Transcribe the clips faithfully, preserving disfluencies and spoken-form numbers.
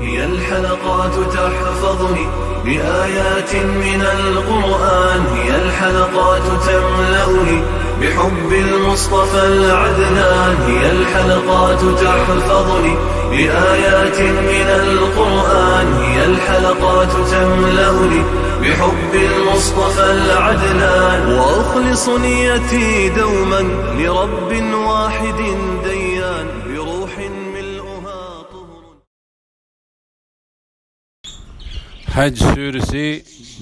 هي الحلقات تحفظني بآيات من القرآن، هي الحلقات تملأني بحب المصطفى العدنان، هي الحلقات تحفظني بآيات من القرآن، هي الحلقات تملأني بحب المصطفى العدنان، وأخلص نيتي دوما لرب واحد ديان، بروح ملؤها طهر. ھەج سۈرىسى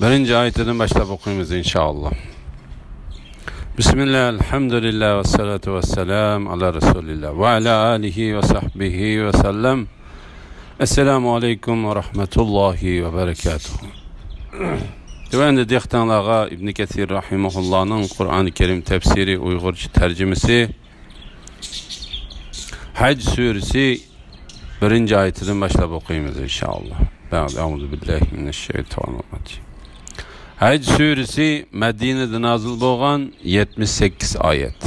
بىرىنچى ئايىتىدىن باشلاپ ئوقۇيمىز، ئىنشائاللا. بىسمىللا، ئەلھەمدۇلىللا، ۋەسسالاتۇ ۋەسسالام ئالا رەسۇلىللا ۋە ئالا ئالىھى ۋە سەھبىھى ۋەسەللەم. ئەسسالامۇ ئەلەيكۇم ۋە رەھمەتۇللاھى ۋە بەرەكاتۇھۇ. تۆۋەندە دىققىتىڭلارغا ئىبن كەسىر رەھىمەھۇللانىڭ قۇرئانى كەرىم تەپسىرى ئۇيغۇرچە تەرجىمىسى، ھەج سۈرىسى بىرىنچى ئايىتىدىن باشلاپ ئوقۇيمىز، ئىنشائاللا. بەئد، ئەئۇزۇ بىللاھى مىنەششەيتانىرراجىم. ھەج سۈرىسى مەدىنىدە نازىل بولغان، يەتمىش سەككىز ئايەت.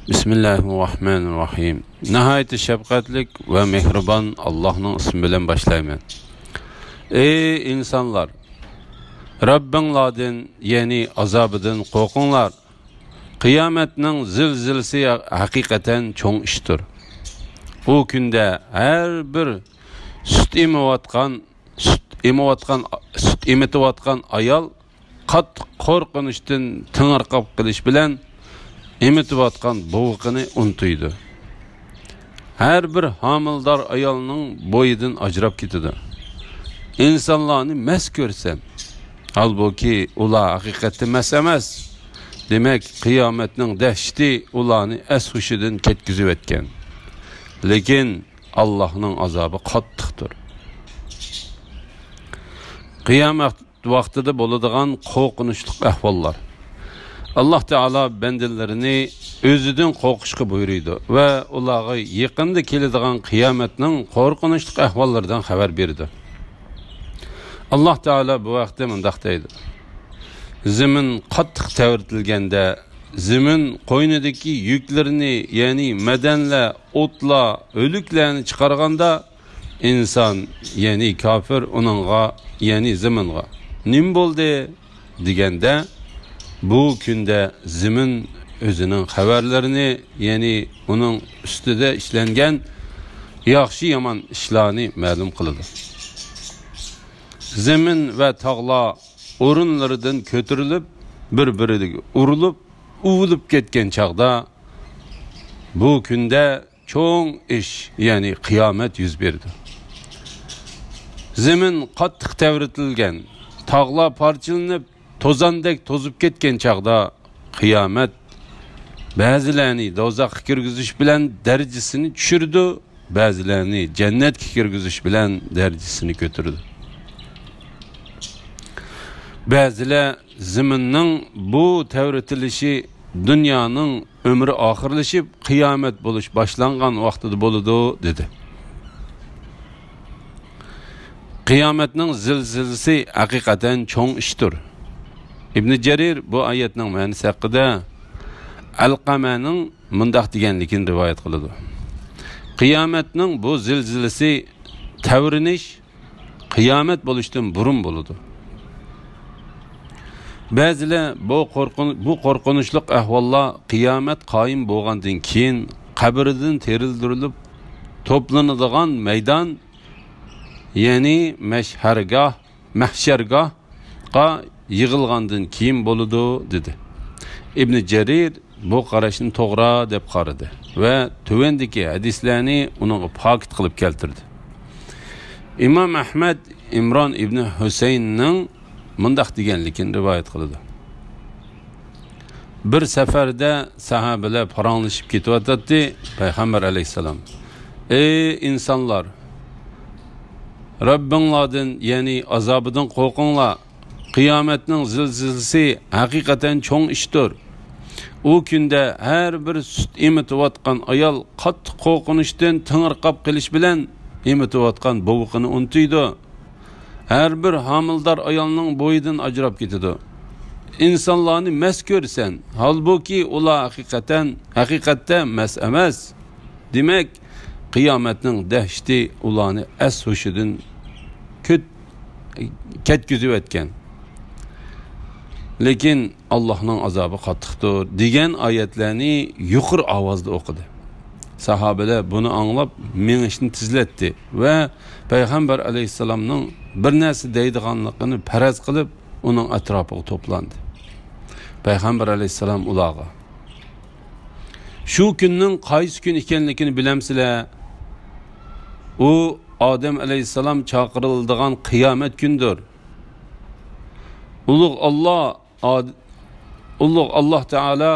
بىسمىللاھىرراھمانىرراھىم. ناھايىتى شەپقەتلىك ۋە مېھرىبان ئاللاھنىڭ ئىسمى بىلەن باشلايمەن. ئەي ئىنسانلار! رەببىڭلاردىن، يەنى ئازابىدىن قورقۇڭلار. قىيامەتنىڭ زىلزىلىسى ھەقىقەتەن چوڭ ئىشتۇر. ئۇ كۈندە ھەر بىر سۈت ئېمىۋاتقان، سۈت ئېمىۋاتقان، سۈت ئېمىتىۋاتقان ئايال قاتتىق قورقۇنچتىن تېڭىرقاپ قېلىش بىلەن ئېمىتىۋاتقان بوۋىقىنى ئۇنتۇيدۇ. ھەر بىر ھامىلىدار ئايالنىڭ بويىدىن ئاجراپ كېتىدۇ. ئىنسانلارنى مەس كۆرسەم، ھالبۇكى، ئۇلار ھەقىقەتتە مەس ئەمەس. دېمەك، قىيامەتنىڭ دەھشىتى ئۇلارنى ئەس-ھوشىدىن كەتكۈزۈۋەتكەن. لېكىن ئاللاھنىڭ ئازابى قاتتىقتۇر. قىيامەت ۋاقتىدا بولىدىغان قورقۇنچلۇق ئەھۋاللار. ئاللاھ تائالا بەندىلىرىنى ئۆزىدىن قورقۇشقا بۇيرۇيدۇ ۋە ئۇلارغا يېقىندا كېلىدىغان قىيامەتنىڭ قورقۇنچلۇق ئەھۋاللىرىدىن خەۋەر بېرىدۇ. ئاللاھ تائالا بۇ ھەقتە مۇنداق دەيدۇ: زېمىن قاتتىق تەۋرىتىلگەندە، زېمىن قوينىدىكى يۈكلىرىنى، يەنى مەدەنلەر، ئوتلار، ئۆلۈكلەرنى چىقارغاندا، ئىنسان، يەنى كاپىر ئۇنىڭغا، يەنى زېمىنغا، نېمە بولدى؟ دېگەندە، بۇ كۈندە زېمىن ئۆزىنىڭ خەۋەرلىرىنى، يەنى ئۇنىڭ ئۈستىدە ئىشلەنگەن ياخشى-يامان ئىشلارنى مەلۇم قىلىدۇ. زېمىن ۋە تاغلار ئورۇنلىرىدىن كۆتۈرۈلۈپ، بىر-بىرىگە ئۇرۇلۇپ، ئۇۋۇلۇپ كەتكەن چاغدا، بۇ كۈندە چوڭ ئىش، يەنى قىيامەت يۈز بېرىدۇ. زېمىن قاتتىق تەۋرىتىلگەن، تاغلار پارچىلىنىپ، توزاندەك توزۇپ كەتكەن چاغدا، قىيامەت بەزىلەرنى دوزاخقا كىرگۈزۈش بىلەن دەرىجىسىنى چۈشۈرىدۇ، بەزىلەرنى جەننەتكە كىرگۈزۈش بىلەن دەرىجىسىنى كۆتۈرىدۇ. بەزىلەر زېمىننىڭ بۇ تەۋرىتىلىشى دۇنيانىڭ ئۆمرى ئاخىرلىشىپ، قىيامەت بولۇش باشلانغان ۋاقتىدا بولىدۇ، دېدى. قىيامەتنىڭ زىلزىلىسى ھەقىقەتەن چوڭ ئىشتۇر. ئىبنى جەرىر بۇ ئايەتنىڭ مەنىسى ھەققىدە ئەلقەمەنىڭ مۇنداق دېگەنلىكىنى رىۋايەت قىلىدۇ: قىيامەتنىڭ بۇ زىلزىلىسى، تەۋرىنىش، قىيامەت بولۇشتىن بۇرۇن بولىدۇ. بەزىلەر بۇ قورقۇن-، بۇ قورقۇنچلۇق ئەھۋاللار قىيامەت قايىم بولغاندىن كېيىن قەبرىدىن تىرىلدۈرۈلۈپ توپلىنىدىغان مەيدان، يەنى مەشھەرگاھ، مەھشەرگاھ، قا يىغىلغاندىن كېيىن بولىدۇ، دېدى. ئىبنى جەرىر بۇ قاراشنى توغرا دەپ قارىدى ۋە تۆۋەندىكى ھەدىسلەرنى ئۇنىڭغا پاكىت قىلىپ كەلتۈردى. ئىمام ئەھمەد ئىمران ئىبنى ھۈسەيىننىڭ مۇنداق دېگەنلىكىنى رىۋايەت قىلىدۇ: بىر سەپەردە سەھابىلەر پاراڭلىشىپ كېتىۋاتاتتى. پەيغەمبەر ئەلەيھىسسالام: ئەي ئىنسانلار! رەببىڭلاردىن، يەنى ئازابىدىن قورقۇڭلار. قىيامەتنىڭ زىلزىلىسى ھەقىقەتەن چوڭ ئىشتۇر. ئۇ كۈندە ھەر بىر سۈت ئېمىتىۋاتقان ئايال قاتتىق قورقۇنچتىن تېڭىرقاپ قېلىش بىلەن ئېمىتىۋاتقان بوۋىقىنى ئۇنتۇيدۇ. ھەر بىر ھامىلىدار ئايالنىڭ بويىدىن ئاجراپ كېتىدۇ. ئىنسانلارنى مەس كۆرىسەن، ھالبۇكى، ئۇلار ھەقىقەتەن، ھەقىقەتتە مەس ئەمەس. دېمەك، قىيامەتنىڭ دەھشىتى ئۇلارنى ئەس-ھوشىدىن كۆت-، كەتكۈزۈۋەتكەن. لېكىن ئاللاھنىڭ ئازابى قاتتىقتۇر، دېگەن ئايەتلەرنى يۇقىرى ئاۋازدا ئوقۇدى. ساھابىلەر بۇنى ئاڭلاپ، مېڭىشنى تېزلەتتى ۋە پەيغەمبەر ئەلەيھىسسالامنىڭ بىر نەرسە دەيدىغانلىقىنى پەرەز قىلىپ، ئۇنىڭ ئەتراپىغا توپلاندى. پەيغەمبەر ئەلەيھىسسالام ئۇلارغا، «شۇ كۈننىڭ قايسى كۈن ئىكەنلىكىنى بىلەمسىلەر؟ ئۇ ئادەم ئەلەيھىسسالام چاقىرىلىدىغان قىيامەت كۈنىدۇر. ئۇلۇغ ئاللا، ئاد-، ئۇلۇغ ئاللا تائالا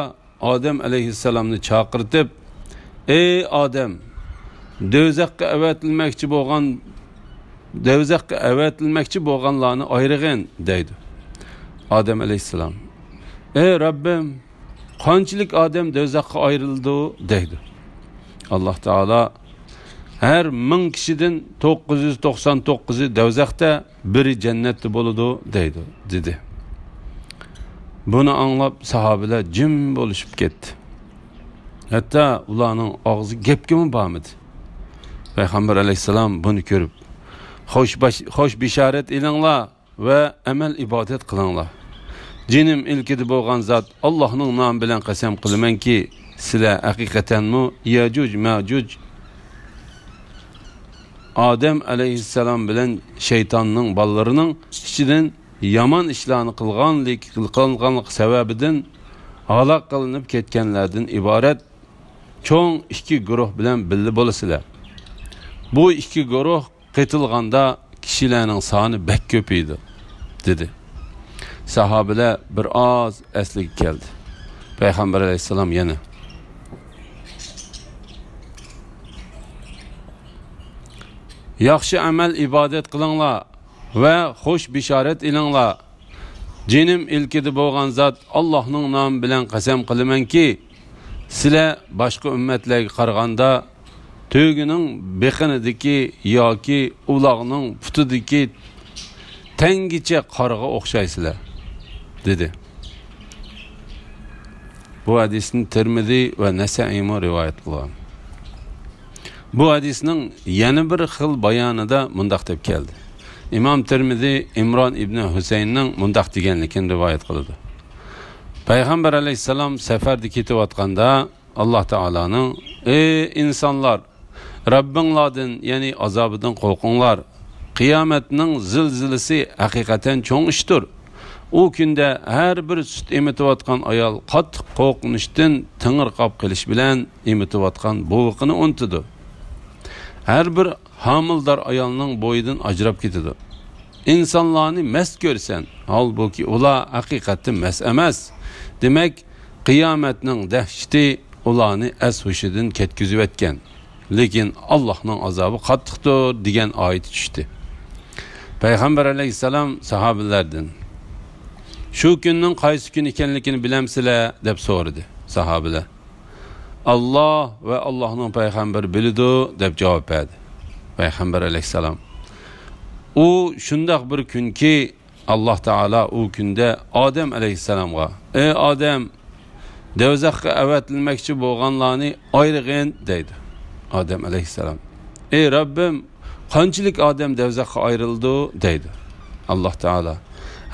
ئادەم ئەلەيھىسسالامنى چاقىرتىپ، ئەي ئادەم، دوزاخقا ئەۋەتىلمەكچى بولغان، دوزاخقا ئەۋەتىلمەكچى بولغانلارنى ئايرىغىن» دەيدۇ. ئادەم ئەلەيھىسسالام، «ئەي رەببىم، قانچىلىك ئادەم دوزاخقا ئايرىلىدۇ؟» دەيدۇ. ئاللا تائالا، «ھەر مىڭ كىشىدىن توققۇز يۈز توقسان توققۇزى دوزاختا، بىرى جەننەتتە بولىدۇ» دەيدۇ، دېدى. بۇنى ئاڭلاپ ساھابىلەر جىم بولۇشۇپ كەتتى. ھەتتا ئۇلارنىڭ ئاغزى گەپكىمۇ بارمىدى. پەيغەمبەر ئەلەيھىسسالام بۇنى كۆرۈپ، «خوش باش-، خوش بېشارەت ئېلىڭلار ۋە ئەمەل ئىبادەت قىلىڭلار. جېنىم ئىلكىدە بولغان زات ئاللاھنىڭ نامى بىلەن قەسەم قىلىمەنكى، سىلەر ھەقىقەتەنمۇ يەجۇج مەجۇج ئادەم ئەلەيھىسسالام بىلەن شەيتاننىڭ بالىلىرىنىڭ ئىچىدىن يامان ئىشلارنى قىلغانلىك-، قىلغانلىقى سەۋەبىدىن ھالاك قىلىنىپ كەتكەنلەردىن ئىبارەت چوڭ ئىككى گۇرۇھ بىلەن بىللە بولىسىلەر. بۇ ئىككى گۇرۇھ قېتىلغاندا كىشىلەرنىڭ سانى بەك كۆپىيىدۇ» دېدى. ساھابىلەر بىر ئاز ئەسلىگە كەلدى. پەيغەمبەر ئەلەيھىسسالام يەنە، «ياخشى ئەمەل ئىبادەت قىلىڭلار ۋە خوش بېشارەت ئېلىڭلار. جېنىم ئىلكىدە بولغان زات ئاللاھنىڭ نامى بىلەن قەسەم قىلىمەنكى، سىلەر باشقا ئۈممەتلەرگە قارىغاندا تۆگىنىڭ بېقىنىدىكى ياكى ئۇلاغنىڭ پۇتىدىكى تەڭگىچە قارغا ئوخشايسىلەر» دېدى. بۇ ھەدىسنى تىرمىزى ۋە نەسەئىيمۇ رىۋايەت قىلغان. بۇ ھەدىسنىڭ يەنە بىر خىل بايانىدا مۇنداق دەپ كەلدى. ئىمام تىرمىزى ئىمران ئىبنى ھۈسەيننىڭ مۇنداق دېگەنلىكىنى رىۋايەت قىلىدۇ. پەيغەمبەر ئەلەيھىسسالام سەپەردە كېتىۋاتقاندا، ئاللا تائالانىڭ، «ئەي ئىنسانلار، رەببىڭلاردىن، يەنى ئازابىدىن قورقۇڭلار. قىيامەتنىڭ زىلزىلىسى ھەقىقەتەن چوڭ ئىشتۇر. ئۇ كۈندە ھەر بىر سۈت ئېمىتىۋاتقان ئايال قاتتىق قورقۇنچتىن تېڭىرقاپ قېلىش بىلەن ئېمىتىۋاتقان بوۋىقىنى ئۇنتىدۇ. ھەر بىر ھامىلىدار ئايالنىڭ بويىدىن ئاجراپ كېتىدۇ. ئىنسانلارنى مەست كۆرىسەن، ھالبۇكى، ئۇلار ھەقىقەتتە مەست ئەمەس. دېمەك، قىيامەتنىڭ دەھشىتى ئۇلارنى ئەس-ھوشىدىن كەتكۈزۈۋەتكەن. لېكىن ئاللاھنىڭ ئازابى قاتتىقتۇر» دېگەن ئايىتى چۈشتى. پەيغەمبەر ئەلەيھىسسالام ساھابىلەردىن، «شۇ كۈننىڭ قايسى كۈن ئىكەنلىكىنى بىلەمسىلەر؟» دەپ سورىدى. ساھابىلەر، «ئاللا ۋە ئاللاھنىڭ پەيغەمبىرى بىلىدۇ» دەپ جاۋاب بەردى. پەيغەمبەر ئەلەيھىسسالام، «ئۇ شۇنداق بىر كۈنكى، ئاللا تائالا ئۇ كۈندە ئادەم ئەلەيھىسسالامغا، ئەي ئادەم، دوزاخقا ئەۋەتىلمەكچى بولغانلارنى ئايرىغىن» دەيدۇ. ئادەم ئەلەيھىسسالام، «ئەي رەببىم، قانچىلىك ئادەم دوزاخقا ئايرىلىدۇ؟» دەيدۇ. ئاللا تائالا،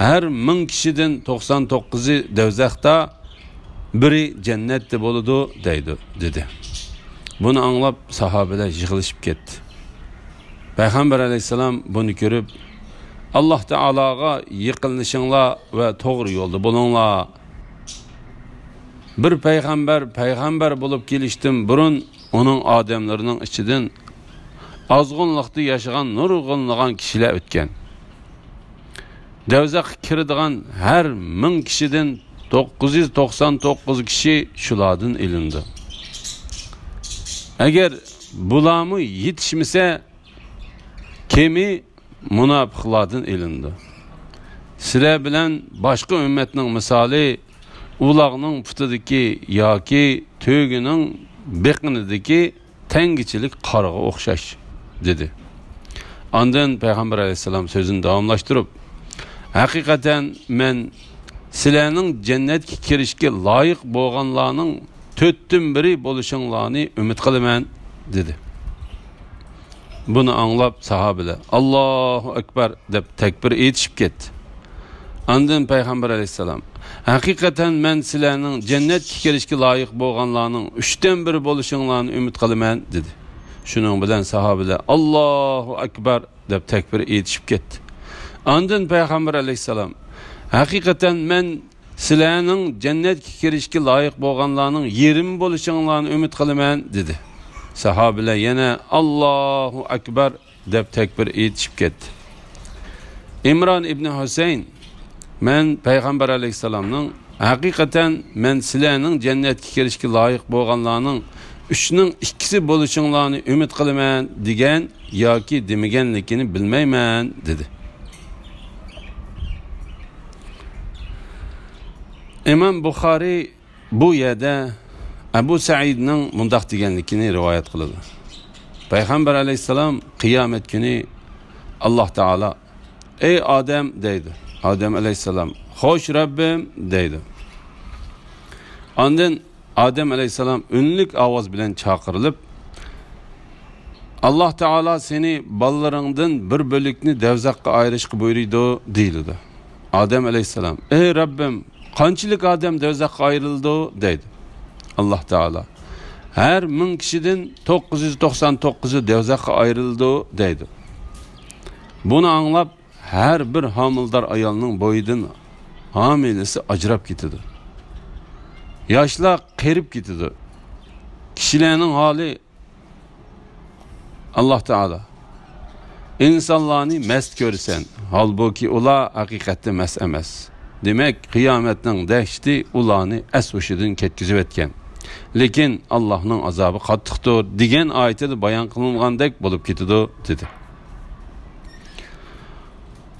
«ھەر مىڭ كىشىدىن توقسان توققۇزى دوزاختا، بىرى جەننەتتە بولىدۇ» دەيدۇ، دېدى. بۇنى ئاڭلاپ ساھابىلەر يىغلىشىپ كەتتى. پەيغەمبەر ئەلەيھىسسالام بۇنى كۆرۈپ، «ئاللا تائالاغا يېقىنلىشىڭلار ۋە توغرا يولدا بولۇڭلار. بىر پەيغەمبەر پەيغەمبەر بولۇپ كېلىشتىن بۇرۇن ئۇنىڭ ئادەملىرىنىڭ ئىچىدىن ئازغۇنلۇقتا ياشىغان نۇرغۇنلىغان كىشىلەر ئۆتكەن. دوزاخقا كىرىدىغان ھەر مىڭ كىشىدىن توققۇز يۈز توقسان توققۇز كىشى شۇلاردىن ئېلىنىدۇ. ئەگەر بۇلارمۇ يېتىشمىسە، كېمى مۇناپىقلاردىن ئېلىنىدۇ. سىلەر بىلەن باشقا ئۈممەتنىڭ مىسالى ئۇلاغنىڭ پۇتىدىكى ياكى تۆگىنىڭ بېقىنىدىكى تەڭگىچىلىك قارغا ئوخشاش» دېدى. ئاندىن پەيغەمبەر ئەلەيھىسسالام سۆزىنى داۋاملاشتۇرۇپ، «ھەقىقەتەن مەن سىلەرنىڭ جەننەتكە كىرىشكە لايىق بولغانلارنىڭ تۆتتىن بىرى بولۇشۇڭلارنى ئۈمىد قىلىمەن» دېدى. بۇنى ئاڭلاپ ساھابىلەر «ئاللاھۇ ئەكبەر» دەپ تەكبىر ئېيتىشىپ كەتتى. ئاندىن پەيغەمبەر ئەلەيھىسسالام: «ھەقىقەتەن مەن سىلەرنىڭ جەننەتكە كىرىشكە لايىق بولغانلارنىڭ ئۈچتىن بىرى بولۇشۇڭلارنى ئۈمىد قىلىمەن» دېدى. شۇنىڭ بىلەن ساھابىلەر «ئاللاھۇ ئەكبەر» دەپ تەكبىر ئېيتىشىپ كەتتى. ئاندىن پەيغەمبەر ئەلەيھىسسالام: «ھەقىقەتەن مەن سىلەرنىڭ جەننەتكە كىرىشكە لايىق بولغانلارنىڭ يېرىمى بولۇشۇڭلارنى ئۈمىد قىلىمەن» دېدى. ساھابىلەر يەنە «ئاللاھۇ ئەكبەر» دەپ تەكبىر ئېيتىشىپ كەتتى. ئىمران ئىبنى ھۈسەين: «مەن پەيغەمبەر ئەلەيھىسسالامنىڭ، ھەقىقەتەن مەن سىلەرنىڭ جەننەتكە كىرىشكە لايىق بولغانلارنىڭ ئۈچنىڭ ئىككىسى بولۇشۇڭلارنى ئۈمىد قىلىمەن دېگەن ياكى دېمىگەنلىكىنى بىلمەيمەن» دېدى. ئىمام بۇخارىي بۇ يەردە ئەبۇ سەئىدنىڭ مۇنداق دېگەنلىكىنى رىۋايەت قىلىدۇ. پەيغەمبەر ئەلەيھىسسالام قىيامەت كۈنى ئاللاھ تائالا «ئەي ئادەم» دەيدۇ. ئادەم ئەلەيھىسسالام «خوش رەببىم» دەيدۇ. ئاندىن ئادەم ئەلەيھىسسالام ئۈنلۈك ئاۋاز بىلەن چاقىرىلىپ، «ئاللاھ تائالا سېنى بالىلىرىڭدىن بىر بۆلەكنى دوزاخقا ئايرىشقا بۇيرۇيدۇ» دېيىلىدۇ. ئادەم ئەلەيھىسسالام «ئەي رەببىم، قانچىلىك ئادەم دوزاخقا ئايرىلىدۇ؟» دەيدۇ. ئاللاھ تائالا «ھەر مىڭ كىشىدىن توققۇز يۈز توقسان توققۇزى دوزاخقا ئايرىلىدۇ» دەيدۇ. بۇنى ئاڭلاپ ھەر بىر ھامىلىدار ئايالنىڭ بويىدىن ھامىلىسى ئاجراپ كېتىدۇ. ياشلار قېرىپ كېتىدۇ. كىشىلەرنىڭ ھالى، ئاللاھ تائالا، ئىنسانلارنى مەست كۆرىسەن، ھالبۇكى ئۇلار ھەقىقەتتە مەست ئەمەس. دېمەك، قىيامەتنىڭ دەھشىتى ئۇلارنى ئەس-ھوشىدىن كەتكۈزۈۋەتكەن. لېكىن ئاللاھنىڭ ئازابى قاتتىقتۇر دېگەن ئايىتىدە بايان قىلىنغاندەك بولۇپ كېتىدۇ، دېدى.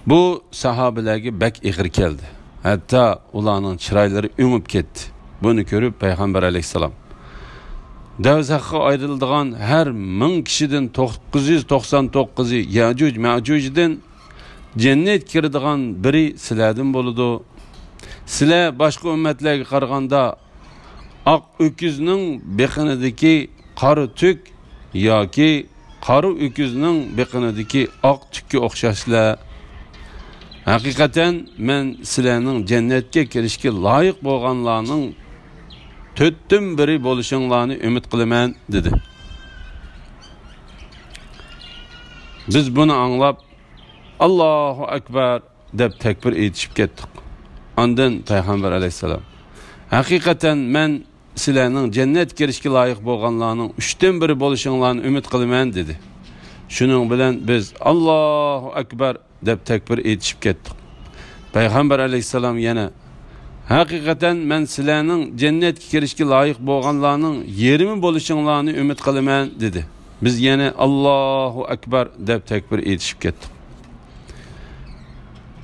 بۇ ساھابىلەرگە بەك ئېغىر كەلدى. ھەتتا ئۇلارنىڭ چىرايلىرى ئۆڭۈپ كەتتى. بۇنى كۆرۈپ پەيغەمبەر ئەلەيھىسسالام، «دوزاخقا ئايرىلىدىغان ھەر مىڭ كىشىدىن توققۇز يۈز توقسان توققۇزى يەجۇج مەجۇجدىن، جەننەتكە كىرىدىغان بىرى سىلەردىن بولىدۇ. سىلەر باشقا ئۈممەتلەرگە قارىغاندا ئاق ئۆكۈزنىڭ بېقىنىدىكى قارا تۈك ياكى قارا ئۆكۈزنىڭ بېقىنىدىكى ئاق تۈككە ئوخشاشسىلەر. ھەقىقەتەن مەن سىلەرنىڭ جەننەتكە كىرىشكە لايىق بولغانلارنىڭ تۆتتىن بىرى بولۇشۇڭلارنى ئۈمىد قىلىمەن» دېدى. بىز بۇنى ئاڭلاپ «ئاللاھۇ ئەكبەر» دەپ تەكبىر ئېيتىشىپ كەتتۇق. ئاندىن پەيغەمبەر ئەلەيھىسسالام، «ھەقىقەتەن مەن سىلەرنىڭ جەننەتكە كىرىشكە لايىق بولغانلارنىڭ ئۈچتىن بىرى بولۇشۇڭلارنى ئۈمىد قىلىمەن» دېدى. شۇنىڭ بىلەن بىز «ئاللاھۇ ئەكبەر» دەپ تەكبىر ئېيتىشىپ كەتتۇق. پەيغەمبەر ئەلەيھىسسالام يەنە، «ھەقىقەتەن مەن سىلەرنىڭ جەننەتكە كىرىشكە لايىق بولغانلارنىڭ يېرىمى بولۇشۇڭلارنى ئۈمىد قىلىمەن» دېدى. بىز يەنە «ئاللاھۇ ئەكبەر» دەپ تەكبىر ئېيتىشىپ كەتتۇق.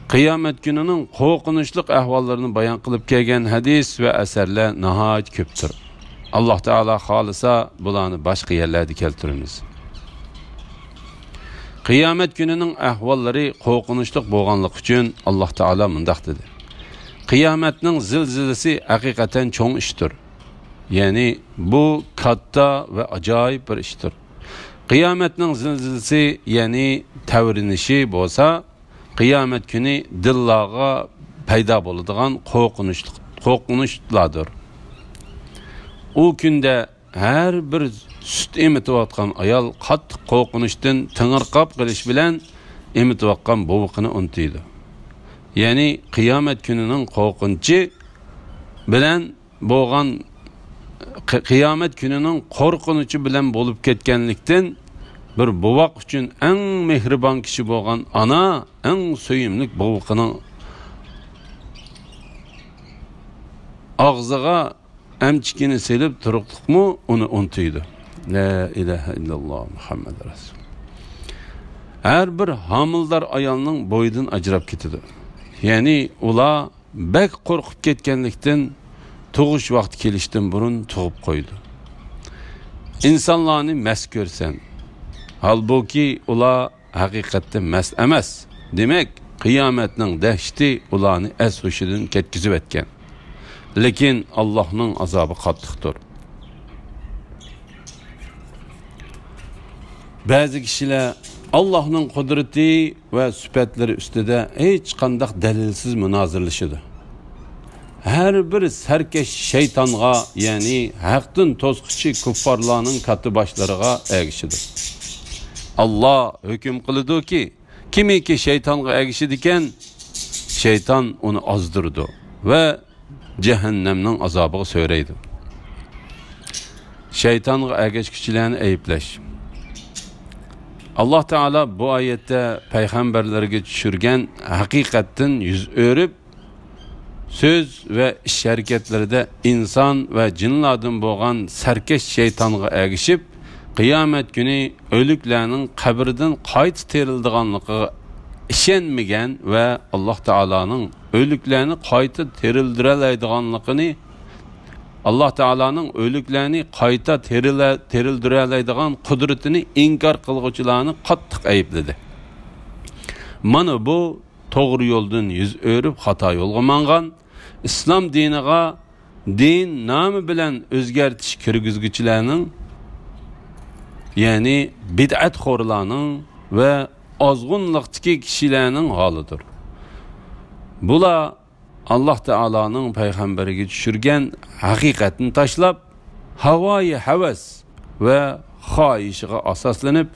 قىيامەت كۈنىنىڭ قورقۇنچلۇق ئەھۋاللىرىنى بايان قىلىپ كەلگەن ھەدىس ۋە ئەسەرلەر ناھايىتى كۆپتۇر. ئاللاھ تائالا خالىسا، بۇلارنى باشقا يەرلەردە كەلتۈرىمىز. قىيامەت كۈنىنىڭ ئەھۋاللىرى قورقۇنچلۇق بولغانلىقى ئۈچۈن، ئاللاھ تائالا مۇنداق دېدى: «قىيامەتنىڭ زىلزىلىسى ھەقىقەتەن چوڭ ئىشتۇر.» يەنى، بۇ كاتتا ۋە ئاجايىپ بىر ئىشتۇر. قىيامەتنىڭ زىلزىلىسى، يەنى تەۋرىنىشى بولسا، قىيامەت كۈنى دىللارغا پەيدا بولىدىغان قورقۇنچلۇق، قورقۇنچلاردۇر. ئۇ كۈندە ھەر بىر سۈت ئېمىتىۋاتقان ئايال قاتتىق قورقۇنچتىن تېڭىرقاپ قېلىش بىلەن ئېمىتىۋاتقان بوۋىقىنى ئۇنتۇيدۇ. يەنى قىيامەت كۈنىنىڭ قورقۇنچى بىلەن بولغان، قى-، قىيامەت كۈنىنىڭ قورقۇنچى بىلەن بولۇپ كەتكەنلىكتىن، بىر بوۋاق ئۈچۈن ئەڭ مېھرىبان كىشى بولغان ئانا ئەڭ سۆيۈملۈك بوۋىقىنىڭ ئاغزىغا ئەمچىكىنى سېلىپ تۇرۇقلۇقمۇ ئۇنى ئۇنتۇيدۇ. لا ئىلاھە ئىللاللا مۇھەممەد رەسۇل. ھەر بىر ھامىلىدار ئايالنىڭ بويىدىن ئاجراپ كېتىدۇ. يەنى ئۇلار بەك قورقۇپ كەتكەنلىكتىن، تۇغۇش ۋاقتى كېلىشتىن بۇرۇن تۇغۇپ قويىدۇ. ئىنسانلارنى مەست كۆرىسەن، ھالبۇكى، ئۇلار ھەقىقەتتە مەست ئەمەس. دېمەك، قىيامەتنىڭ دەھشىتى ئۇلارنى ئەس-ھوشىدىن كەتكۈزۈۋەتكەن. لېكىن ئاللاھنىڭ ئازابى قاتتىقتۇر. بەزى كىشىلەر ئاللاھنىڭ قۇدرىتى ۋە سۈپەتلىرى ئۈستىدە ھېچقانداق دەلىلسىز مۇنازىرىلىشىدۇ. ھەر بىر سەركەش شەيتانغا، يەنى ھەقتىن توسقۇچى كۇففارلارنىڭ كاتتىباشلىرىغا ئەگىشىدۇ. ئاللاھ ھۆكۈم قىلىدۇكى، كىمكى شەيتانغا ئەگىشىدىكەن، شەيتان ئۇنى ئازدۇرىدۇ ۋە جەھەننەمنىڭ ئازابىغا سۆرەيدۇ. شەيتانغا ئەگەشكۈچىلەرنى ئەيىبلەش. ئاللاھ تائالا بۇ ئايەتتە پەيغەمبەرلەرگە چۈشۈرگەن ھەقىقەتتىن يۈز ئۆرۈپ، سۆز ۋە ئىش ھەرىكەتلىرىدە ئىنسان ۋە جىنلاردىن بولغان سەركەش شەيتانغا ئەگىشىپ، قىيامەت كۈنى ئۆلۈكلەرنىڭ قەبرىدىن قايتا تىرىلىدىغانلىقىغا ئىشەنمىگەن ۋە ئاللاھ تائالانىڭ ئۆلۈكلەرنى قايتا تىرىلدۈرەلەيدىغانلىقىنى، ئاللاھ تائالانىڭ ئۆلۈكلەرنى قايتا تىرىلە-، تىرىلدۈرەلەيدىغان قۇدرىتىنى ئىنكار قىلغۇچىلارنى قاتتىق ئەيىبلىدى. مانا بۇ توغرا يولدىن يۈز ئۆرۈپ خاتا يولغا ماڭغان، ئىسلام دىنىغا دىن نامى بىلەن ئۆزگەرتىش كىرگۈزگۈچىلەرنىڭ، يەنى بىدئەتخورلارنىڭ ۋە ئازغۇنلۇقتىكى كىشىلەرنىڭ ھالىدۇر. بۇلار ئاللاھ تائالانىڭ پەيغەمبىرىگە چۈشۈرگەن ھەقىقەتنى تاشلاپ، ھاۋايى ھەۋەس ۋە خاھىشىغا ئاساسلىنىپ،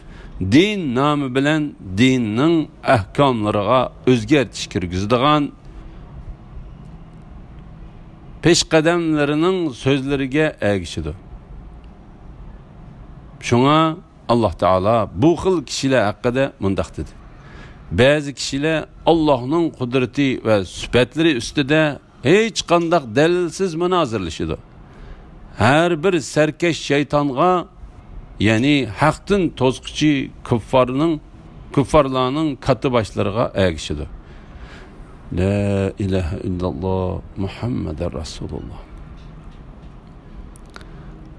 دىن نامى بىلەن دىننىڭ ئەھكاملىرىغا ئۆزگەرتىش كىرگۈزىدىغان پېشقەدەملىرىنىڭ سۆزلىرىگە ئەگىشىدۇ. شۇڭا ئاللاھ تائالا بۇ خىل كىشىلەر ھەققىدە مۇنداق دېدى: بەزى كىشىلەر ئاللاھنىڭ قۇدرىتى ۋە سۈپەتلىرى ئۈستىدە ھېچقانداق دەلىلسىز مۇنازىرىلىشىدۇ. ھەر بىر سەركەش شەيتانغا، يەنى ھەقتىن توسقۇچى كۇففارنىڭ، كۇففارلارنىڭ كاتتىباشلىرىغا ئەگىشىدۇ. لا ئىلاھە ئىللاللاھ، مۇھەممەدۇر رەسۇلۇللاھ.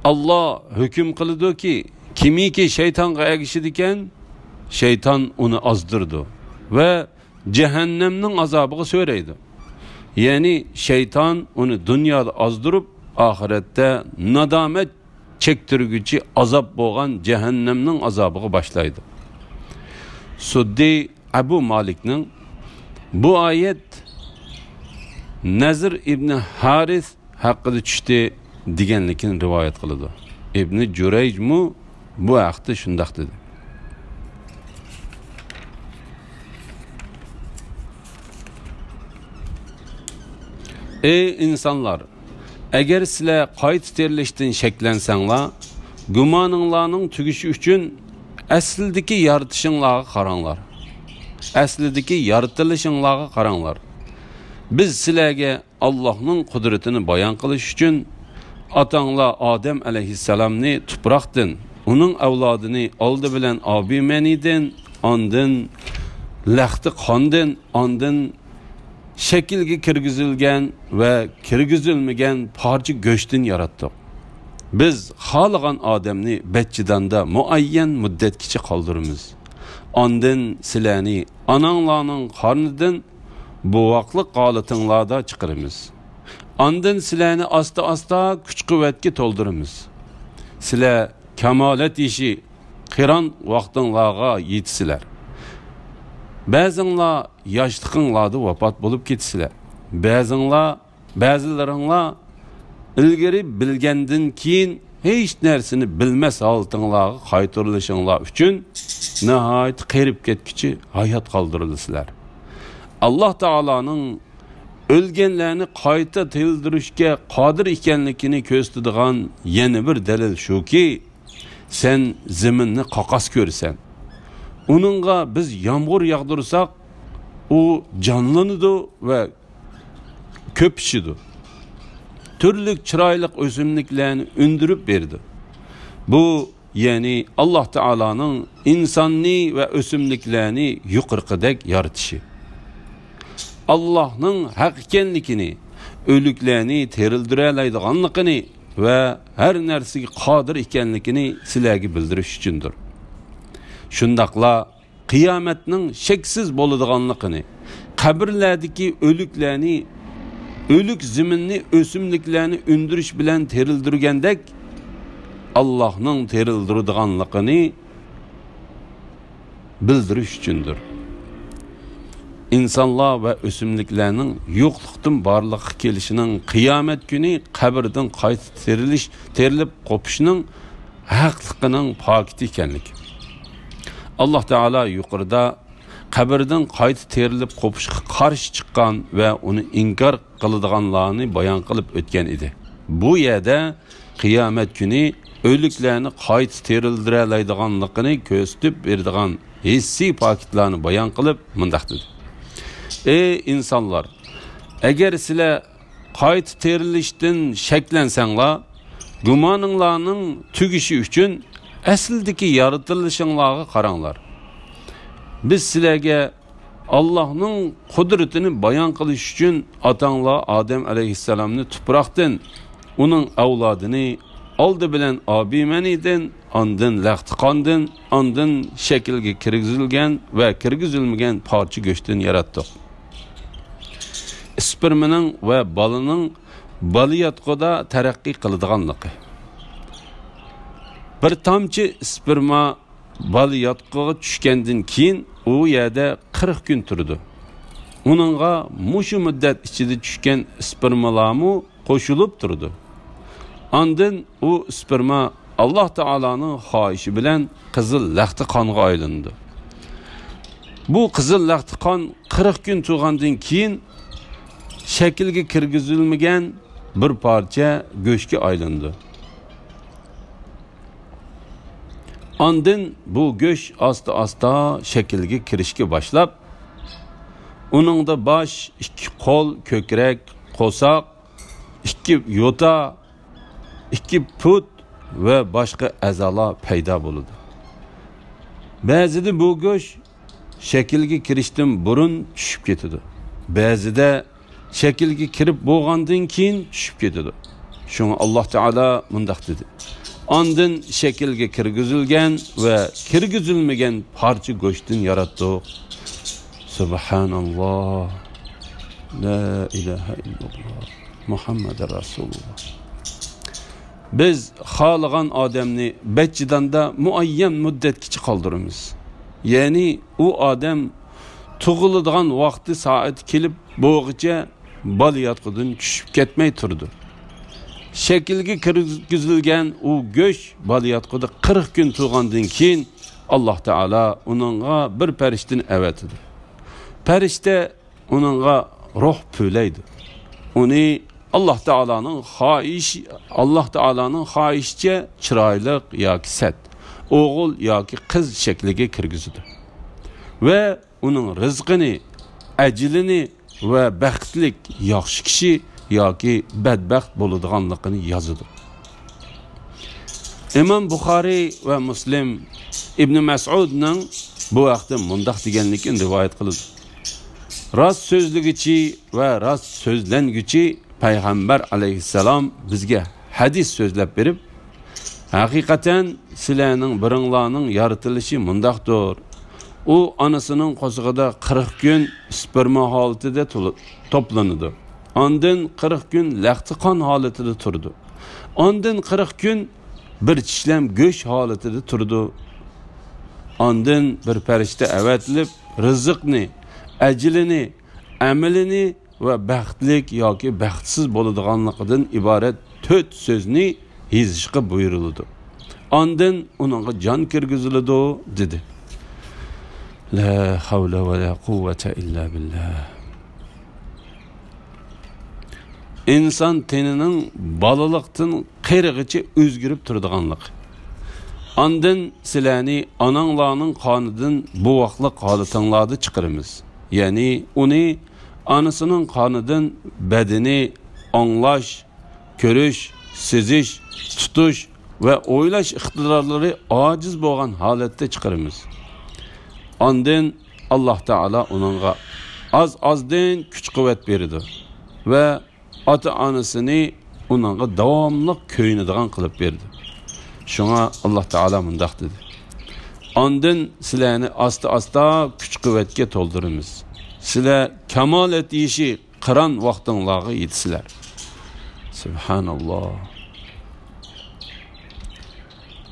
ئاللاھ ھۆكۈم قىلىدۇكى، كىمكى شەيتانغا ئەگىشىدىكەن، شەيتان ئۇنى ئازدۇرىدۇ ۋە جەھەننەمنىڭ ئازابىغا سۆرەيدۇ. يەنى شەيتان ئۇنى دۇنيادا ئازدۇرۇپ، ئاخىرەتتە نادامەت چەكتۈرگۈچى ئازاب بولغان جەھەننەمنىڭ ئازابىغا باشلايدۇ. سۇددى ئەبۇ مالىكنىڭ بۇ ئايەت نەزىر ئىبنى ھارىس ھەققىدە چۈشتى دېگەنلىكىنى رىۋايەت قىلىدۇ. ئىبنى جۇرەيجمۇ بۇ ھەقتە شۇنداق دېدى: ئەي ئىنسانلار! ئەگەر سىلەر قايتا تىرىلىشتىن شەكلەنسەڭلار، گۇمانىڭلارنىڭ تۈگىشى ئۈچۈن ئەسلىدىكى يارىتىشىڭلارغا قاراڭلار. ئەسلىدىكى يارىتىلىشىڭلارغا قاراڭلار. بىز سىلەرگە ئاللاھنىڭ قۇدرىتىنى بايان قىلىش ئۈچۈن، ئاتاڭلار ئادەم ئەلەيھىسسالامنى تۇپراقتىن، ئۇنىڭ ئەۋلادىنى ئالدى بىلەن ئابىمەنىدىن، ئاندىن لەختە قاندىن، ئاندىن شەكىلگە كىرگۈزۈلگەن ۋە كىرگۈزۈلمىگەن پارچە گۆشتىن ياراتتۇق. بىز خالىغان ئادەمنى بەچچىداندا مۇئەييەن مۇددەتكىچە قالدۇرىمىز. ئاندىن سىلەرنى ئاناڭلارنىڭ قارنىدىن بوۋاقلىق ھالىتىڭلاردا چىقىرىمىز. ئاندىن سىلەرنى ئاستا-ئاستا كۈچ-قۇۋۋەتكە تولدۇرىمىز. سىلەر كامالەت يېشى، قىران ۋاقتىڭلارغا يېتىسىلەر. بەزىڭلار ياشلىقىڭلاردا ۋاپات بولۇپ كېتىسىلەر. بەزىڭلار، بەزىلىرىڭلار ئىلگىرى بىلگەندىن كېيىن ھېچ نەرسىنى بىلمەس ھالىتىڭلارغا قايتۇرۇلۇشۇڭلار ئۈچۈن ناھايىتى قېرىپ كەتكۈچى ھايات قالدۇرۇلىسىلەر. ئاللاھ تائالانىڭ ئۆلگەنلەرنى قايتا تىرىلدۈرۈشكە قادىر ئىكەنلىكىنى كۆرسىتىدىغان يەنە بىر دەلىل شۇكى، سەن زېمىننى قاقاس كۆرىسەن. ئۇنىڭغا بىز يامغۇر ياغدۇرساق، ئۇ جانلىنىدۇ ۋە كۆپىشىدۇ. تۈرلۈك چىرايلىق ئۆسۈملۈكلەرنى ئۈندۈرۈپ بېرىدۇ. بۇ، يەنى ئاللاھ تائالانىڭ ئىنساننى ۋە ئۆسۈملۈكلەرنى يۇقىرىقىدەك يارىتىشى. ئاللاھنىڭ ھەق ئىكەنلىكىنى، ئۆلۈكلەرنى تىرىلدۈرەلەيدىغانلىقىنى ۋە ھەر نەرسىگە قادىر ئىكەنلىكىنى سىلەرگە بىلدۈرۈش ئۈچۈندۇر. شۇنداقلا قىيامەتنىڭ شەكسىز بولىدىغانلىقىنى، قەبرىلەردىكى ئۆلۈكلەرنى، ئۆلۈك زېمىننى، ئۆسۈملۈكلەرنى ئۈندۈرۈش بىلەن تىرىلدۈرگەندەك، ئاللاھنىڭ تىرىلدۈرىدىغانلىقىنى، بىلدۈرۈش ئۈچۈندۇر. ئىنسانلار ۋە ئۆسۈملۈكلەرنىڭ يوقلۇقتىن بارلىققا كېلىشىنىڭ قىيامەت كۈنى قەبرىدىن قايتا تىرىلىش، تىرىلىپ قوپۇشنىڭ ھەقلىقىنىڭ پاكىتى ئىكەنلىكى. ئاللاھ تائالا يۇقىرىدا قەبرىدىن قايتا تىرىلىپ قوپۇشقا قارشى چىققان ۋە ئۇنى ئىنكار قىلىدىغانلارنى بايان قىلىپ ئۆتكەن ئىدى. بۇ يەردە قىيامەت كۈنى ئۆلۈكلەرنى قايتا تىرىلدۈرەلەيدىغانلىقىنى كۆرسىتىپ بېرىدىغان ھېسسىي پاكىتلارنى بايان قىلىپ مۇنداق دېدى: ئەي ئىنسانلار! ئەگەر سىلەر قايتا تىرىلىشتىن شەكلەنسەڭلار، گۇمانىڭلارنىڭ تۈگىشى ئۈچۈن ئەسلىدىكى يارىتىلىشىڭلارغا قاراڭلار. بىز سىلەرگە ئاللاھنىڭ قۇدرىتىنى بايان قىلىش ئۈچۈن ئاتاڭلار ئادەم ئەلەيھىسسالامنى تۇپراقتىن، ئۇنىڭ ئەۋلادىنى ئالدى بىلەن ئابىمەنىدىن، ئاندىن لەختە قاندىن، ئاندىن شەكىلگە كىرگۈزۈلگەن ۋە كىرگۈزۈلمىگەن پارچە گۆشتىن ياراتتۇق. ئىسپېرمىنىڭ ۋە بالىنىڭ بالىياتقۇدا تەرەققىي قىلىدىغانلىقى. بىر تامچە ئىسپېرما بالىياتقۇغا چۈشكەندىن كېيىن ئۇ يەردە قىرىق كۈن تۇرىدۇ. ئۇنىڭغا مۇشۇ مۇددەت ئىچىدە چۈشكەن ئىسپېرمىلارمۇ قوشۇلۇپ تۇرىدۇ. ئاندىن ئۇ ئىسپېرما ئاللاھ تائالانىڭ خاھىشى بىلەن قىزىل لەختە قانغا ئايلىنىدۇ. بۇ قىزىل لەختە قان قىرىق كۈن تۇرغاندىن كېيىن شەكىلگە كىرگۈزۈلمىگەن بىر پارچە گۆشكە ئايلىنىدۇ. ئاندىن بۇ گۆش ئاستا-ئاستا شەكىلگە كىرىشكە باشلاپ، ئۇنىڭدا باش، ئىككى قول، كۆكرەك، قورساق، ئىككى يوتا، ئىككى پۇت ۋە باشقا ئەزالار پەيدا بولىدۇ. بەزىدە بۇ گۆش شەكىلگە كىرىشتىن بۇرۇن چۈشۈپ كېتىدۇ. بەزىدە شەكىلگە كىرىپ بولغاندىن كېيىن چۈشۈپ كېتىدۇ. شۇڭا ئاللاھ تائالا مۇنداق دېدى: ئاندىن شەكىلگە كىرگۈزۈلگەن ۋە كىرگۈزۈلمىگەن پارچە گۆشتىن ياراتتۇق. سۇبھاناللاھ. لا ئىلاھە ئىللاللاھ. مۇھەممەدۇر رەسۇلۇللاھ. بىز خالىغان ئادەمنى بەچچىداندا مۇئەييەن مۇددەتكىچە قالدۇرىمىز. يەنى ئۇ ئادەم تۇغۇلىدىغان ۋاقتى سائىتى كېلىپ بولغۇچە بالىياتقۇدىن چۈشۈپ كەتمەي تۇرىدۇ. شەكىلگە كىرگۈزۈلگەن ئۇ گۆش بالىياتقۇدا قىرىق كۈن تۇرغاندىن كېيىن، ئاللاھ تائالا ئۇنىڭغا بىر پەرىشتىنى ئەۋەتىدۇ. پەرىشتە ئۇنىڭغا روھ پۈۋلەيدۇ. ئۇنى ئاللاھ تائالانىڭ خاھىشى، ئاللاھ تائالانىڭ خاھىشىچە چىرايلىق ياكى سەت، ئوغۇل ياكى قىز شەكلىگە كىرگۈزىدۇ ۋە ئۇنىڭ رىزقىنى، ئەجىلىنى ۋە بەختلىك، ياخشى كىشى ياكى بەدبەخت بولىدىغانلىقىنى يازىدۇ. ئىمام بۇخارىي ۋە مۇسلىم ئىبنى مەسئۇدنىڭ بۇ ھەقتە مۇنداق دېگەنلىكىنى رىۋايەت قىلىدۇ: راست سۆزلىگۈچى ۋە راست سۆزلەنگۈچى پەيغەمبەر ئەلەيھىسسالام بىزگە ھەدىس سۆزلەپ بېرىپ، ھەقىقەتەن سىلەرنىڭ بىرىڭلارنىڭ يارىتىلىشى مۇنداقتۇر: ئۇ ئانىسىنىڭ قورسىقىدا قىرىق كۈن ئىسپېرما ھالىتىدە تولۇ-، توپلىنىدۇ. ئاندىن قىرىق كۈن لەختە قان ھالىتىدە تۇرىدۇ. ئاندىن قىرىق كۈن بىر چىشلەم گۆش ھالىتىدە تۇرىدۇ. ئاندىن بىر پەرىشتە ئەۋەتىلىپ، رىزىقنى، ئەجىلىنى، ئەمىلىنى ۋە بەختلىك ياكى بەختسىز بولىدىغانلىقىدىن ئىبارەت تۆت سۆزنى يېزىشقا بۇيرۇلىدۇ. ئاندىن ئۇنىڭغا جان كىرگۈزۈلىدۇ، دېدى. لا حول ولا قوة إلا بالله. ئىنسان تېنىنىڭ بالىلىقتىن قېرىغىچە ئۆزگىرىپ تۇرىدىغانلىقى. ئاندىن سىلەرنى ئاناڭلارنىڭ قانىدىن بوۋاقلىق ھالىتىڭلاردا چىقىرىمىز. يەنى ئۇنى ئانىسىنىڭ قانىدىن بەدىنى، ئاڭلاش، كۆرۈش، سېزىش، تۇتۇش ۋە ئويلاش ئىقتىدارلىرى ئاجىز بولغان ھالەتتە چىقىرىمىز. ئاندىن ئاللاھ تائالا ئۇنىڭغا ئاز-ئازدىن كۈچ-قۇۋۋەت بېرىدۇ ۋە ئاتا-ئانىسىنى ئۇنىڭغا داۋاملىق كۆيۈنىدىغان قىلىپ بېرىدۇ. شۇڭا ئاللاھ تائالا مۇنداق دېدى: ئاندىن سىلەرنى ئاستا-ئاستا كۈچ-قۇۋۋەتكە تولدۇرىمىز. سىلەر كامالەت يېشى قىران ۋاقتىڭلارغا يېتىسىلەر. سۇبھاناللاھ.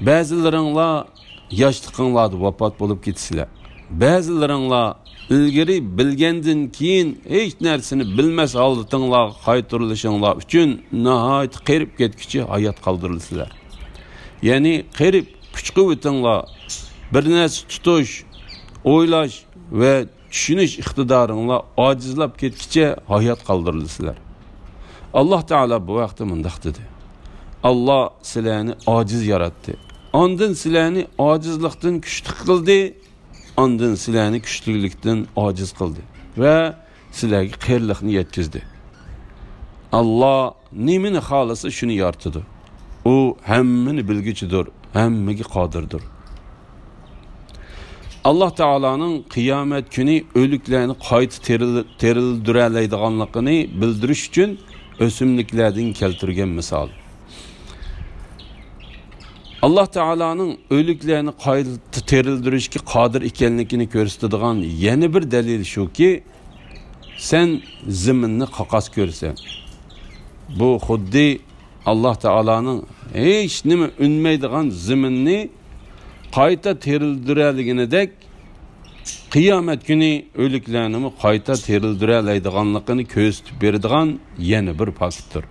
بەزىلىرىڭلار ياشلىقىڭلاردا ۋاپات بولۇپ كېتىسىلەر. بەزىلىرىڭلار ئىلگىرى بىلگەندىن كېيىن ھېچ نەرسىنى بىلمەس ھالىتىڭلارغا قايتۇرۇلۇشۇڭلار ئۈچۈن ناھايىتى قېرىپ كەتكۈچى ھايات قالدۇرۇلىسىلەر. يەنى قېرىپ، كۈچ-قۇۋۋىتىڭلار، بىر نەرسە تۇتۇش، ئويلاش ۋە چۈشىنىش ئىقتىدارىڭلار ئاجىزلاپ كەتكىچە ھايات قالدۇرۇلىسىلەر. ئاللاھ تائالا بۇ ھەقتە مۇنداق دېدى: ئاللاھ سىلەرنى ئاجىز ياراتتى. ئاندىن سىلەرنى ئاجىزلىقتىن كۈچلۈك قىلدى. ئاندىن سىلەرنى كۈچلۈكلۈكتىن ئاجىز قىلدى ۋە سىلەرگە قېرىلىقنى يەتكۈزدى. ئاللاھ نېمىنى خالىسا، شۇنى يارىتىدۇ. ئۇ ھەممىنى بىلگۈچىدۇر، ھەممىگە قادىردۇر. ئاللاھ تائالانىڭ قىيامەت كۈنى ئۆلۈكلەرنى قايتا تىرىل-، تىرىلدۈرەلەيدىغانلىقىنى بىلدۈرۈش ئۈچۈن ئۆسۈملۈكلەردىن كەلتۈرگەن مىسال. ئاللاھ تائالانىڭ ئۆلۈكلەرنى قايتا تىرىلدۈرۈشكە قادىر ئىكەنلىكىنى كۆرسىتىدىغان يەنە بىر دەلىل شۇكى، سەن زېمىننى قاقاس كۆرىسەن. بۇ خۇددى ئاللاھ تائالانىڭ ھېچنېمە ئۈنمەيدىغان زېمىننى قايتا تىرىلدۈرەلىگىنىدەك، قىيامەت كۈنى ئۆلۈكلەرنىمۇ قايتا تىرىلدۈرەلەيدىغانلىقىنى كۆرسىتىپ بېرىدىغان يەنە بىر پاكىتتۇر.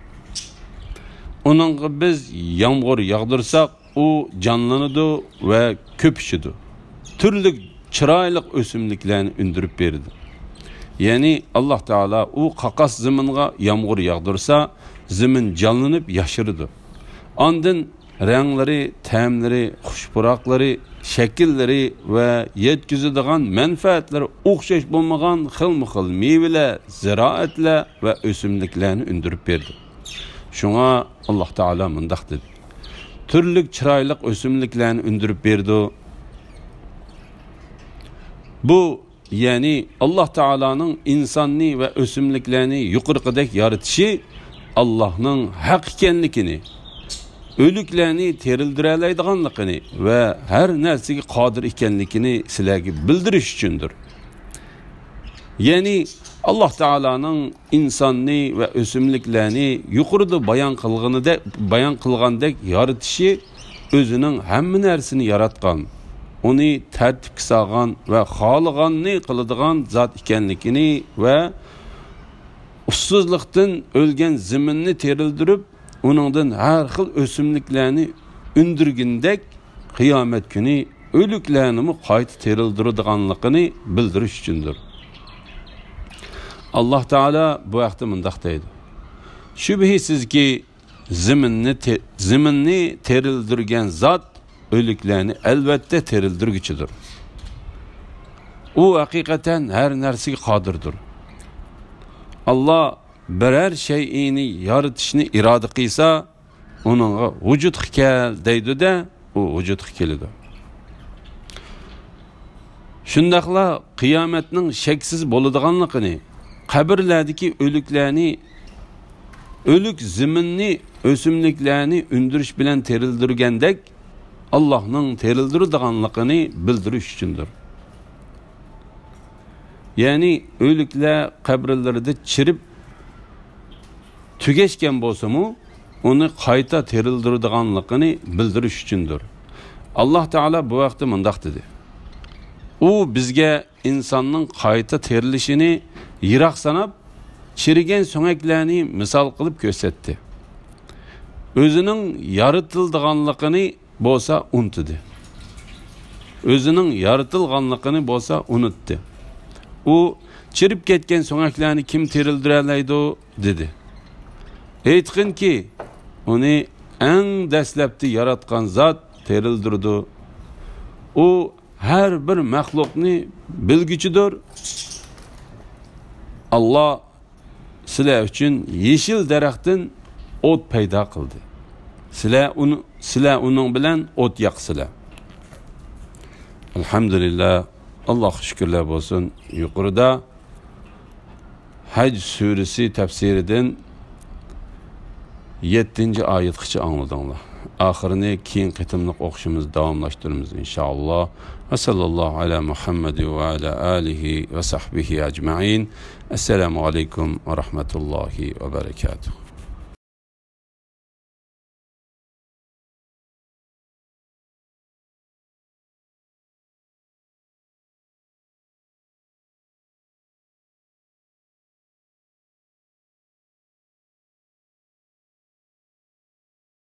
ئۇنىڭغا بىز يامغۇر ياغدۇرساق، ئۇ جانلىنىدۇ ۋە كۆپۈشىدۇ. تۈرلۈك چىرايلىق ئۆسۈملۈكلەرنى ئۈندۈرۈپ بېرىدۇ. يەنى ئاللاھ تائالا ئۇ قاقاس زېمىنغا يامغۇر ياغدۇرسا، زېمىن جانلىنىپ ياشىرىدۇ. ئاندىن رەڭلىرى، تەملىرى، خۇش پۇراقلىرى، شەكىللىرى ۋە يەتكۈزىدىغان مەنپەئەتلىرى ئوخشاش بولمىغان خىلمۇ خىل مېۋىلەر، زىرائەتلەر ۋە ئۆسۈملۈكلەرنى ئۈندۈرۈپ بېرىدۇ. شۇڭا ئاللاھ تائالا مۇنداق دېدى: تۈرلۈك چىرايلىق ئۆسۈملۈكلەرنى ئۈندۈرۈپ بېرىدۇ. بۇ، يەنى ئاللاھ تائالانىڭ ئىنساننى ۋە ئۆسۈملۈكلەرنى يۇقىرىقىدەك يارىتىشى ئاللاھنىڭ ھەق ئىكەنلىكىنى، ئۆلۈكلەرنى تىرىلدۈرەلەيدىغانلىقىنى ۋە ھەر نەرسىگە قادىر ئىكەنلىكىنى سىلەرگە بىلدۈرۈش ئۈچۈندۇر. يەنى ئاللاھ تائالانىڭ ئىنساننى ۋە ئۆسۈملۈكلەرنى يۇقىرىدا بايان قىلغىنىدەك، بايان قىلغاندەك يارىتىشى ئۆزىنىڭ ھەممە نەرسىنى ياراتقان، ئۇنى تەرتىپكە سالغان ۋە خالىغاننى قىلىدىغان زات ئىكەنلىكىنى ۋە ئۇسسۇزلۇقتىن ئۆلگەن زېمىننى تىرىلدۈرۈپ، ئۇنىڭدىن ھەر خىل ئۆسۈملۈكلەرنى ئۈندۈرگىنىدەك، قىيامەت كۈنى ئۆلۈكلەرنىمۇ قايتا تىرىلدۈرىدىغانلىقىنى بىلدۈرۈش ئۈچۈندۇر. ئاللاھ تائالا بۇ ھەقتە مۇنداق دەيدۇ: شۈبھىسىزكى، زېمىننى تى-، زېمىننى تىرىلدۈرگەن زات ئۆلۈكلەرنى ئەلۋەتتە تىرىلدۈرگۈچىدۇر. ئۇ ھەقىقەتەن ھەر نەرسىگە قادىردۇر. ئاللاھ بىرەر شەيئىنى يارىتىشنى ئىرادە قىلسا، ئۇنىڭغا ۋۇجۇدقا كەل دەيدۇ-دە، ئۇ ۋۇجۇدقا كېلىدۇ. شۇنداقلا قىيامەتنىڭ شەكسىز بولىدىغانلىقىنى، قەبرىلەردىكى ئۆلۈكلەرنى، ئۆلۈك زېمىننى، ئۆسۈملۈكلەرنى ئۈندۈرۈش بىلەن تىرىلدۈرگەندەك، ئاللاھنىڭ تىرىلدۈرىدىغانلىقىنى بىلدۈرۈش ئۈچۈندۇر. يەنى ئۆلۈكلەر قەبرىلىرىدە چىرىپ تۈگەشكەن بولسىمۇ، ئۇنى قايتا تىرىلدۈرىدىغانلىقىنى بىلدۈرۈش ئۈچۈندۇر. ئاللاھ تائالا بۇ ھەقتە مۇنداق دېدى: ئۇ بىزگە ئىنساننىڭ قايتا تىرىلىشىنى يىراق ساناپ، چىرىگەن سۆڭەكلەرنى مىسال قىلىپ كۆرسەتتى. ئۆزىنىڭ يارىتىلىدىغانلىقىنى بولسا ئۇنتۇدى. ئۆزىنىڭ يارىتىلغانلىقىنى بولسا ئۇنتتى. ئۇ، «چىرىپ كەتكەن سۆڭەكلەرنى كىم تىرىلدۈرەلەيدۇ؟» دېدى. ئېيتقىنكى، ئۇنى ئەڭ دەسلەپتە ياراتقان زات تىرىلدۈرىدۇ. ئۇ ھەر بىر مەخلۇقنى بىلگۈچىدۇر. ئاللاھ سىلەر ئۈچۈن يېشىل دەرەختىن ئوت پەيدا قىلدى. سىلەر ئۇنى، سىلەر ئۇنىڭ بىلەن ئوت ياقىسىلەر. ئەلھەمدۇلىللا، ئاللاھقا شۈكۈرلەر بولسۇن. يۇقىرىدا ھەج سۈرىسى تەپسىرىدىن يەتتىنچى ئايەتكىچە ئاڭلىدىڭلار. ئاخىرىنى كېيىن قېتىملىق ئوقۇشىمىز داۋاملاشتۇرىمىز، ئىنشائاللا. ۋە ساللاللاھۇ ئەلا مۇھەممەد ۋە ئەلا ئالىھى ۋە سەھبىھى ئەجمەئىن. ئەسسالامۇ ئەلەيكۇم ۋە رەھمەتۇللاھى ۋە بەرەكاتۇھ.